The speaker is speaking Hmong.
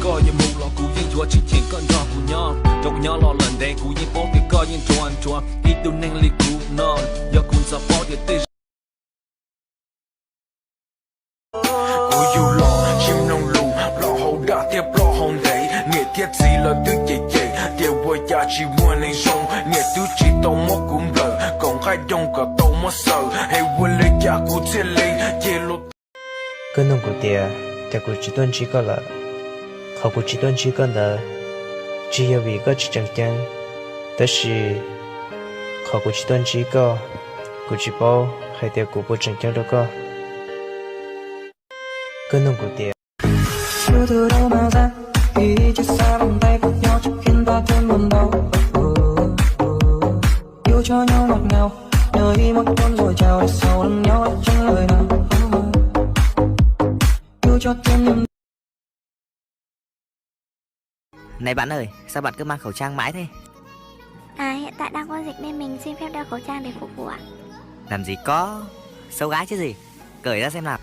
Koj yuav mus los kuv yeej yuav tsis cheem koj nrog kuv nyob, rau kuv nyob los lawm ntev kuv yeej paub tias koj yeej nrhuav nrhuav ib tug neeg li kuv no, yog kuv ntxov paub tias tej Kuv yug los tsis mloog lus, ploj hauv dag thiab ploj hauv ntev, niam thiab txiv lawv twb cem cem tias ua cas tsis muaj neeg zoo, niam twb tsis tau muab kuv nplawm, kom nqaij doog kom tau muab xaws, es ua li cas kuv thiaj li ceg lus. Koj nug kuv tias, cas kuv tsis tuaj ntsib koj lawm? Qhov kuv tsis tuaj ntsib koj ntawd, tsis yog vim koj tsis tseem ceeb, tab sis qhov kuv tsis tuaj ntsib koj, kuv tsis paub hais tias kuv puas tseem ceeb rau koj. Koj nug kuv tias Này bạn ơi, sao bạn cứ mang khẩu trang mãi thế? À, hiện tại đang có dịch nên mình xin phép đeo khẩu trang để phục vụ ạ. Làm gì có, xấu gái chứ gì. Cởi ra xem nào.